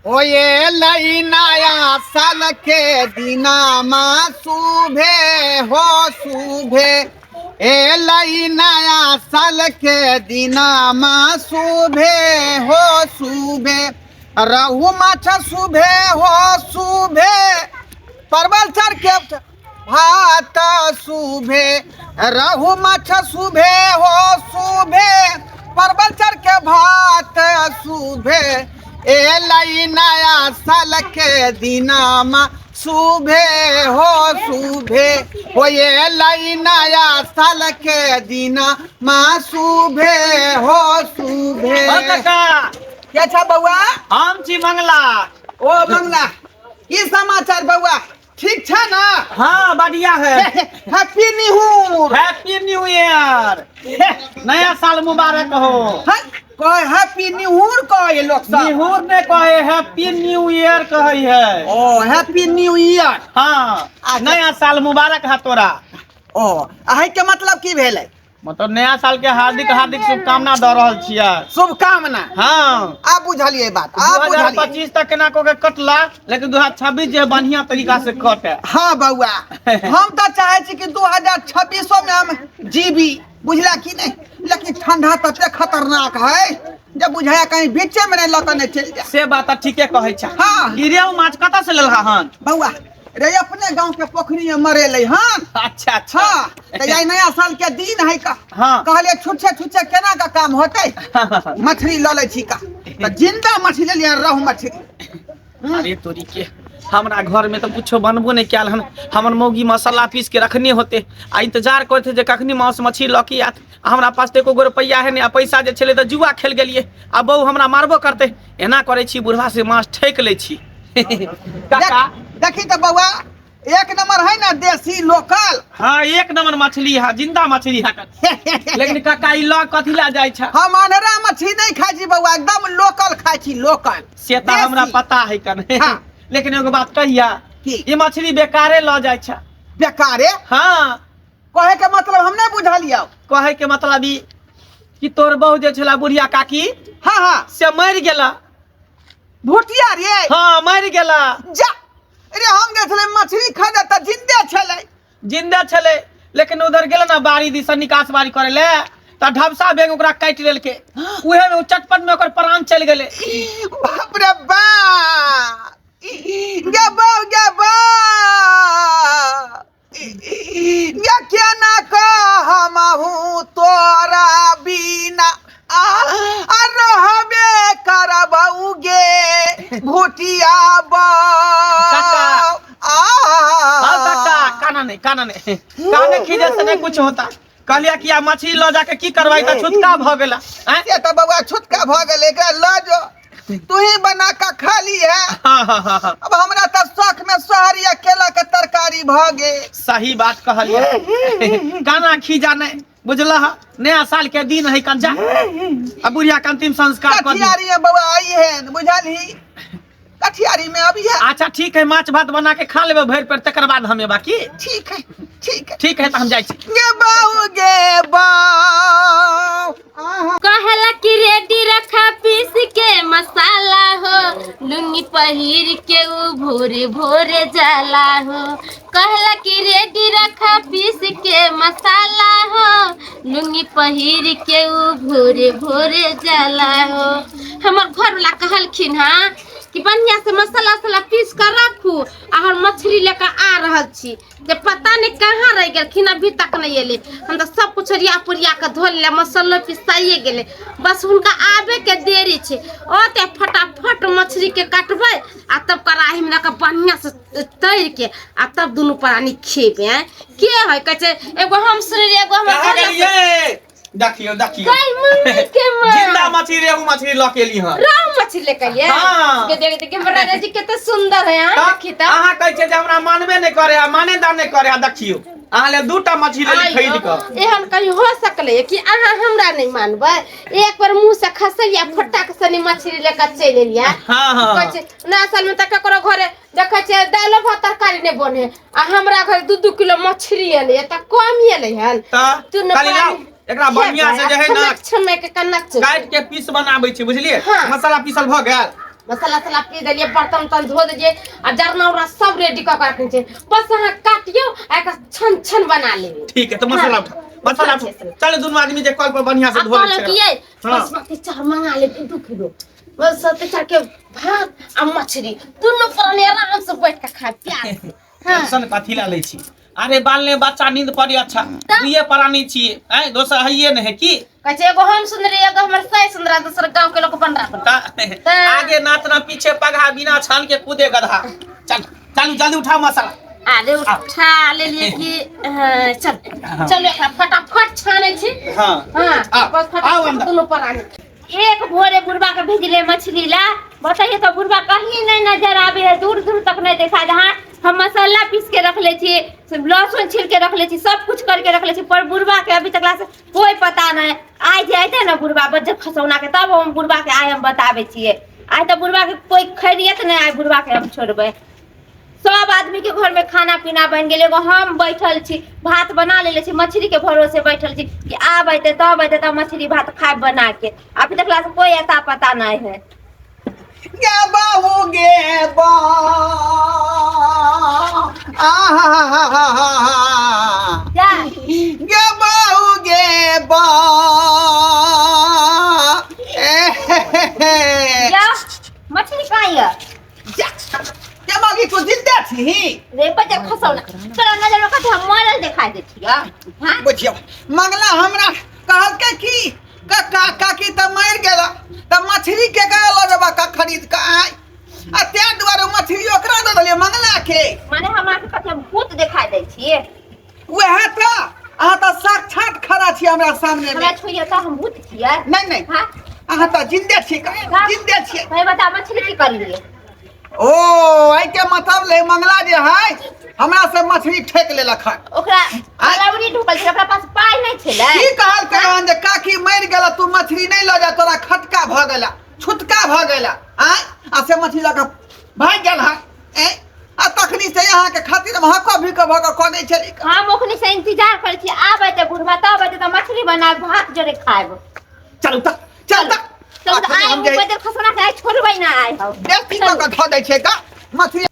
ओये लई नया साल के दिनामा सुभे हो सुभे, ए लई नया साल के दिनामा सुभे हो सुभे, रहु माछ सुभे हो सुभे, परवल चर के भात सुभे, रहु माछ सुभे हो सुभे, परवल चर के भात सुभे, ए लई नया साल के दिनामा सुभे हो सुभे, हो ये लई नया साल के दिनामा सुभे हो सुभे। ओ काका। के छा बउआ? हम छी मंगला। ओ मंगला, की समाचार बउआ? ठीक छा ना? हाँ बढ़िया है। Happy new year. Happy new year, नया साल मुबारक हो। हाँ, कहे हैप्पी न्यू ईयर कहे लोग सब। निहूर ने कहे, हैप्पी न्यू ईयर कहे है। ओ हैप्पी न्यू ईयर। हाँ। अच्छा। नया साल मुबारक है तोरा। ओ अहे के मतलब की भेलै? मतलब नया साल के हार्दिक हार्दिक शुभकामना दऽ रहल छियै। शुभकामना। हाँ। आब बुझलियै बात, आब बुझलियै। 2025 तक केना कऽ के कटला, लेकिन 2026 जे बढ़िया तरीका से कटे। हाँ बउआ, हम तऽ चाहै छी कि 2026 में हम जीबी, बुझला कि नहीं? लेकिन ठंडा तते खतरनाक है जब बुझाया कहीं बीचे में नहीं लऽ कऽ नहीं चलि जाए। से बात तऽ ठीके कहै छै। हाँ। ई रेहू माछ कतऽ से लेलहा हन? बउआ रे, अपने गांव के पोखरी में मरेले हन। अच्छा अच्छा। हाँ, तऽ आइ नया साल के दिन है का। हाँ। कहलियै छुच्छे छुच्छे केना का काम होतै, मछली लऽ लै छी का, तऽ जिंदा मछली लेलियै, रहु मछली। अरे तोरी के, हमरा घर में तो कुछो बनबो नहीं कयल हन। हमर मौगी मसाला पीस के रखने होते आ इंतजार करते जे कखनी मांस मछली लऽ के आयत। आ हमरा पास तऽ एको गो रुपैआ है नहीं, आ पैसा जे छलै तऽ जुआ खेल गेलियै, आ बहू हमरा मारबो करते। एना करै छी, बुढ़वा से माछ ठकि लै छी। काका देखी तऽ बौआ, एक नंबर है ना देसी लोकल। हाँ एक नंबर मछली है, जिंदा मछली है। लेकिन काका ई लग कथी ला जाइ छै? हम अनरा मछली नहीं खाइ छी बौआ, एकदम लोकल खाइ छी, लोकल। से तऽ हमरा देसी। पता है कने। हाँ। लेकिन एगो बात कहिया? की? ई मछली बेकारे लऽ जाइ छै। बेकारे? हाँ। कहे के मतलब हम नहीं बुझलियौ। कहे के मतलब ई कि तोर बहू जे छला बुढ़िया काकी, हाँ हाँ, से मरि गेला। भुटिया रे? हाँ मरि गेला। जा रे, हम गेल छलै मछली खरीदे तऽ जिंदे छलै। जिंदे छलै, लेकिन उधर गेल ना बाड़ी दिस निकास बाड़ी करे ले, तऽ ढबसा बेंग ओकरा काटि लेलकै, उहे में चटपट में ओकर प्राण चलि गेलै। बाप रे बाप, गे बाप गे बाप, गे केना कहमहु तोरा बिना आ रहबे करबौ गे भुटिया काका। बाप आ। हाँ काका, काना नहीं, काना नहीं, काने खींचे से नहीं कुछ होता। कहलिया कि आ मछली लऽ जाके की करबै, तऽ छुटका भऽ गेला। आँय? से तऽ बौआ छुटका भऽ गेलै, एकरा लऽ जो, तू ही बना कऽ खा ली है। हाँ, हाँ, हाँ, हाँ। अब हमरा तऽ शौक में सोहरी आ केला के तरकारी भऽ गेल। सही बात कहलिया, काना खींचा नहीं, बुझलह? नया साल के दिन है, कंजा आ बुढ़िया के अंतिम संस्कार कर दी। कठियारी में बौआ आई है, बुझलही? कठियारी में अभी है। अच्छा ठीक है, माछ भात बना के खा लेबे भरि पेट, तकर बाद हमें बाकी। ठीक है, ठीक है। ठीक है, तऽ हम जाइ छी। गे बाऊ गे बाऊ, आहा। कहला कि रेडी रखा पीस के मसाला हो, लुंगी पहिर के उ भोरे भोरे जाला हो। कहला कि रेडी रखा पीस के मसाला हो, लुंगी पहिर के उ भोरे भोरे जाला हो। हमर घर वाला कहलखिन हँ कि बढ़िया से मसाला वसाला पीस कर राखू, आ हम मछली लेकर आ रहल छी, जे पता नहीं कहाँ रह गेलखिन, अभी तक नहीं एले। हम तऽ सब कुछ ओरिया पोरिया के धो लेले, मसालो पिसाइए गेलै, बस हुनका आबे के देरी छै। ओते फटाफट मछली के काटबै आ तब कड़ाही में रख के बढ़िया से तैर के आ तब दुनू प्राणी खेबै। आँय के है कहै छै, एगो हम सुनलियै, एगो हमर कहाँ घर गेलियै? देखियौ देखियौ, गई मम्मी के माँ जिंदा मछली, रेहू मछली लऽ के एली हन। रहु मछली लेके आइए। हाँ। के देख देख, हमरा राजा जी कते सुंदर है। हाँ, तऽ देखी तऽ। अहाँ कहै छियै जे हमरा मानबे नहि करे आ मानेदा नहि करे, आ देखियौ अहाँ ले दूटा मछली लेली खरीद कऽ। एहन कहीं हो सकलै कि अहाँ हमरा नहि मानबै? एक बार मुंह से खसैया फटाक सनी मछली लेके चलि एलियै। हाँ, हाँ। कहै छै ना, असल में तऽ ककरो घरे देखै छियै दालिओ भात तरकारी नहि बने, आ हमरा घर 2-2 किलो मछली एलै, तऽ कम एलै हन? तऽ तू ने कहली लाउ, पानी एकरा बढ़िया से जे है ना छमक छमक के कनक काटि के पीस बनाबै छी, बुझलियै? हाँ। मसाला पीसल भऽ गेल। मसाला तसाला पीस देलियै, बर्तन उर्तन धो देलियै आ जरना उरना सब रेडी कऽ के रखने छियै। बस अहाँ काटियौ आ एकरा छन छन बना लेबै। ठीक है, तो मसाला उठा, मसाला उठा। चलो दुनू आदमी जे कल पर बढ़िया से आ धो ले कहलहुँ छै। कि यै, हाँ। बासमती चाउर मंगा लेब 2 किलो, बासमती चाउर के भात आ मछली दुनू प्राणी आराम से बैठ के खाय प्यार से। हाँ। टेंशन कथी ला लै छी? अरे बाल ने बच्चा नींद पड़ी। अच्छा, दुइये प्राणी छियै, आँय, दोसर हइये नहि है की? कहै छै एगो हम सुन्दरी, एगो हमर साइ सुन्दरा, दोसर गाँव के लोग बनरा बनरा। आगे नाचना पीछे पगहा, बिना छान के कूदे गधा। चल चलू, जल्दी उठाओ मसाला। अरे उठा लेलिए कि हाँ, चल चल, एकरा फटाफट छानै छी। हाँ। आओ, बस आओ फटाफट अंदर। दुनू प्राणी। एक भोरे बुढ़बा के भेजले मछली ला, बताइए तो बुढ़बा कहीं नहीं नजर आवे है, दूर दूर तक नहीं देखा। जहाँ हम मसाला पीस के रख ले छी, लहसुन छील के रख ले छी, सब कुछ करके रख ले छी, पर बुढ़बा के अभी तक ला से कोई पता नहीं। आइ जे अयतै ने बुढ़बा बज्जर खसौना के, तब हम बुढ़बा के आइ हम बताबै छियै। आइ तऽ बुढ़बा के कोई खैरियत नहीं, आइ बुढ़बा के हम छोड़बै। सब आदमी के घर में खाना पीना बनि गेल, एगो हम बैठल छी। भात बना लेले छी, मछली के भरोसे बैठल छी कि आब अयतै तब अयतै तब मछली भात खायब बना के। अभी तक ला से कोई अता पता नहीं है। गे बाबू गे बा, आहा, जा। गे बाबू गे बा, ए, जा, मछली कहाँ ये? जा के मागी, तू जिंदा छी? रे बच्चा खसौना, तोरा नजर में कथी हम मरल दिखाई दे छियै? हाँ। बुझियौ मंगला हमरा कहलकै कि काका, काकी तऽ मरि गेला तऽ मछली के गए लऽ जेबा का खरीद के आय, आ ताहि दुआरे मछली ओकरा दऽ देलियै मंगला के। माने हमरा के कथी हम भूत दिखाई दै छियै? वएह तऽ, अहाँ तऽ साक्षात खड़ा छी हमरा सामने हमरा मे। छुइए तऽ हम भूत छियै? नहि नहि। हाँ। अहाँ तऽ जिंदे छी, जिंदे छियै। भाई बता, मछली की करलियै? ओ, एहिके मतलब ले मंगला जे है हमरा से मछली ठेक लेलक हन। ओकरा लौरी ढुकल छै, ओकरा पास पाइ नहि छलै। की कहलकै हन जे काकी मरि गेला, तू मछली नहि लऽ जा, तोरा खटका भऽ गेला, छुटका भऽ गेला, आँय, आ से मछली लऽ कऽ भागि गेल हन। ए, आ तखनी से अहाँके खातिर हम हक भी भऽ कऽ कनै छली। हम ओखनी से इंतजार करै छी, आब एतै बुढ़बा तब एतै तऽ मछली बनायब, भात जोरे खायब। चलू तऽ, चल तऽ। चल तऽ। अखन आइ हम जे बदल खसना के आइ छोड़बै ना आइ हम। बेसी कऽ कऽ धऽ दै छियै तऽ मछली।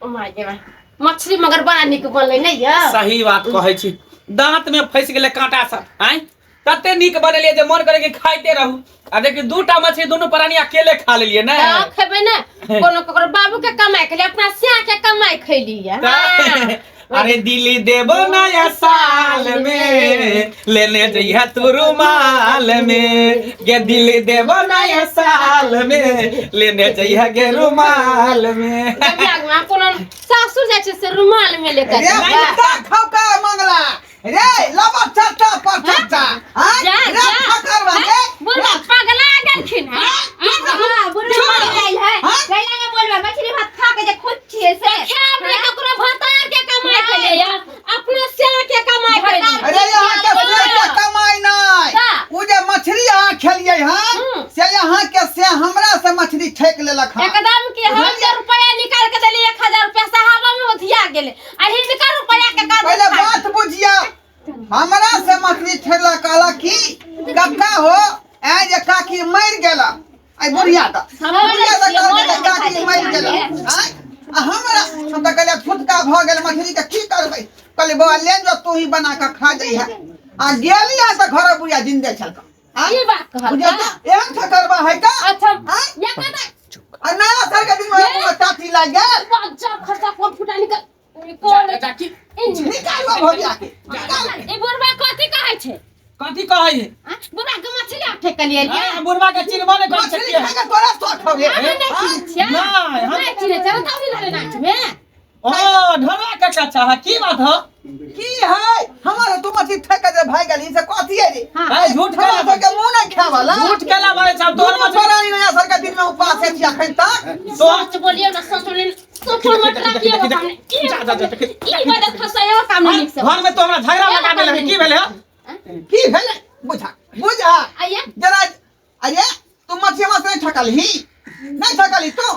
ओ my गे my. मछली मगर बड़ा नीक बनलै नै यौ? सही बात कहै छी, दांत में फंसि गेलै कांटा सब। आँय, तते नीक बनेलियै जे मन करे कि खाइते रहू। आ देखी, दूटा मछली दुनू प्राणी अकेले खा लेलियै ने। तऽ खेबै ने, कोनो ककरो बाबू के कमाइ खेली, अपना स्या के कमाइ खैली। तऽ अरे दिल्ली देबो नया साल में, लेने जइहा तू रुमाल में। गे दिल्ली देबो नया साल में, लेने जइहा गे रुमाल में। कोनो सासुर जाइ छै से रुमाल में लेकर रे कुत्ता खौका मंगला रे, लबर चट्टा पर चट्टा। हाँ? जा, रे जा। ठकर रे। बुढ़वा पगला गेलखिन हँ। हाँ, बुढ़वा मर गेल है। हाँ? कैला ने बोलबै, मछली भात खा के जे खुश छियै से। खाब ने, ककरो भतार के कमाइ खेले, अपना स्या के कमाइ खेले। अरे यहाँ के से के कमाई नहीं का? उ जे मछली अहाँ खेलियै हँ से यहाँ के से हमरा से मछली ठेक लेलक हँ। एकदम के हम जे रुपया निकाल के देली, 1000 रुपया सहाबा में ओधिया गेले आ हिनकर रुपया के का? पहले बात बुझिया, हमरा से मछली ठेला, कहला कि कक्का हो, ऐ जे काकी मरि गेला। ऐ बुढ़िया तऽ बुढ़िया तऽ कहलकै जे काकी मरि गेला। आँय, आ हमरा, हम तऽ कहलियै फुटका भऽ गेल मछली के की करबै? कहलियै बौआ ले जो, तू ही बना कऽ खा जइहे। आ गेली हँ तऽ घर बुढ़िया जिंदे छलका। आँय? ई बात कहल? बुझियौ तऽ एहन ठकरबा है तऽ। अच्छा। आँय? ये कता आ नया साल के दिन में चाची लागि गेल। बच्चा खर्चा कोन फुटा निकल कोन? जा की निकाल भोजिया के, निकाल। ई बुढ़वा कथी कहै छै? कथी कहै है? आँ? बुढ़वा के मछली आप ठेकलियै? आँय, बुढ़वा के चिन्हबो नहि करै मछली छियै। खाय के तोरा शौक हौ रे? अहाँ नहि चिन्है छियै? नहि, हम नहि चिन्है छियै तब ने नाच में। ओ ढोला के चाचा है, की बात हो? की है हमर, तू मछली ठेक के जे भागि गेली से कथी है रे? है, झूठ हमरा केला। सबके मुंह नहीं खावला। झूठ केला भाई साहब, तोहर दुनू मछली प्राणी नया साल के दिन में उपास है छी अखन तक। तोहर सच बोलियो ना, सच बोलियो, सोचो मत रखियो सामने। जा, जा, जा, जा। ई बदल फसायो काम नहीं नीक से। घर में तो हमरा झगड़ा लगा देलक, की भेलै हँ? की भेलै? बुझा बुझा। आइए। जरा अरे तू मछली मछ नहीं ठकलही, नहीं ठकलही तू?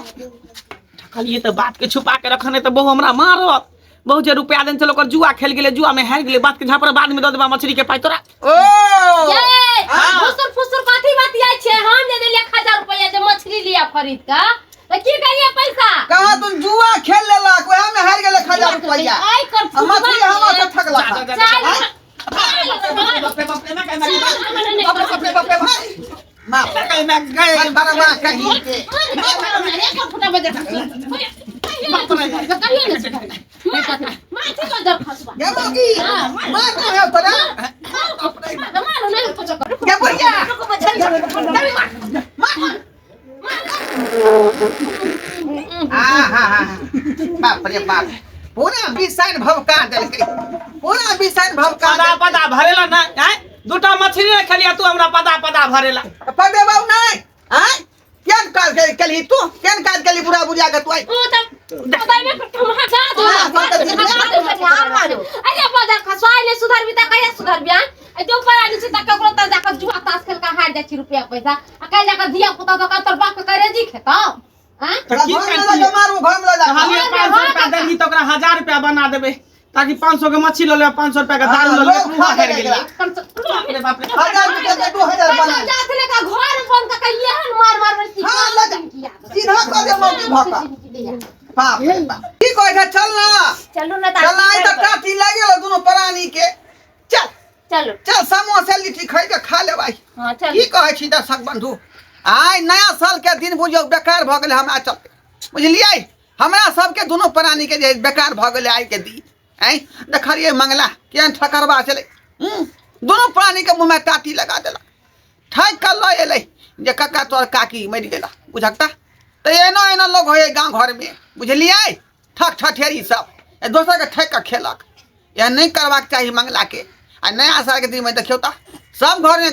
ठकलिए तऽ बात के छुपा के रखने तऽ बहु हमरा मारत। बहुत जे रुपया देने छल ओकर जुआ खेल गेलै, जुआ में हारि गेलै। बात के झापर बाद में दऽ देबा मछली के पाइ तोरा। ओ ये हाँ। फुसुर फुसुर कथी बतियाइ छै? हम जे देलियै 1000 रुपया जे मछली लिया खरीद के, तऽ की करियै पैसा? कहाँ तुम जुआ खेल लेलक, वएह में हारि गेलै 1000 रुपया। आइ कर आ मछली हमरा से ठकलक। जा, जा, जा, जा। चल। बाप रे बाप रे, एना कहै बाप रे बाप रे बाप रे भाई, माफ गए। बरमा कहीं के। गे मौगी, मार ना है तोरा। गे बुढ़िया, मार। आ हा हा, बाप रे बाप, पूरा बिसाइन भवका देलकै, पूरा बिसाइन भवका। पदा पदा भरेला ना आय, दूटा मछली ने खेलिया, तू हमरा पदा पदा भरेला। पदे बाबू नहीं आय, केन काज केलही तू? केन काज केलही बुढ़ा बुढ़िया के तू आय? अरे बदर खसवाइ नहि सुधरबी तऽ कहिया सुधरबी? आँय, जो परानी छै तऽ ककरो तऽ जाकऽ जुआ तास खेल कऽ हारि जाइ छी रुपया पैसा, आ काल्हि जाकऽ धिया पुता तऽ तोर बाप के करेजी खेतौ? आँय। तऽ की घर में करतियै? लऽ के मारू, घर में लऽ जा। कहलियै 500 रुपया देलही तऽ ओकरा 1000 रुपया बना देबै, ताकि 500 के मछली लऽ लेबै, 500 रुपया के दारू लऽ लेबै। लोग मुँह खा हारि गेलै गेलियै। एकरा। बाप रे बाप रे। 1000 रुपया के 2000 बना। घर बंद कऽ के एहन मार मार मार। हाँ, लऽ जा। सीधा कऽ दे मौगी भका। बाप रे बाप, की कहै छै? चल ना। चलू ना। चल आइ तऽ टाटी लागि गेल दुनू प्राणी के, चल। चलू। चल, समोसा लिट्टी खा के खा लेबै। हाँ, चल। की कहै छी दर्शक बंधु, आइ नया साल के दिन बुझियौ बेकार भऽ गेलै हमरा चलते, बुझलियै? हमरा सबके दुनू प्राणी के जे बेकार भऽ गेलै आइ के दिन। आँय, देखलियै मंगला केहन ठकरबा छलै। दुनू प्राणी के मुँहमे टाटी लगा देलक, ठकि कऽ लऽ एलै जे कक्का तोहर काकी मरि गेला। बुझकता तऽ एना एना लोग होइ गाँव घरमे, बुझलियै? ठक ठठेरी सब दोसरके ठकि कऽ खेलक, एहन नहि करबाक चाही मंगलाके। आ नया सालके दिनमे देखियौ तऽ सब घरमे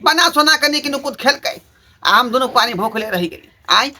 बना सोना कऽ नीक नुकुत खेलकै, आ हम दुनू पानी भूखले रहि गेली। आँय।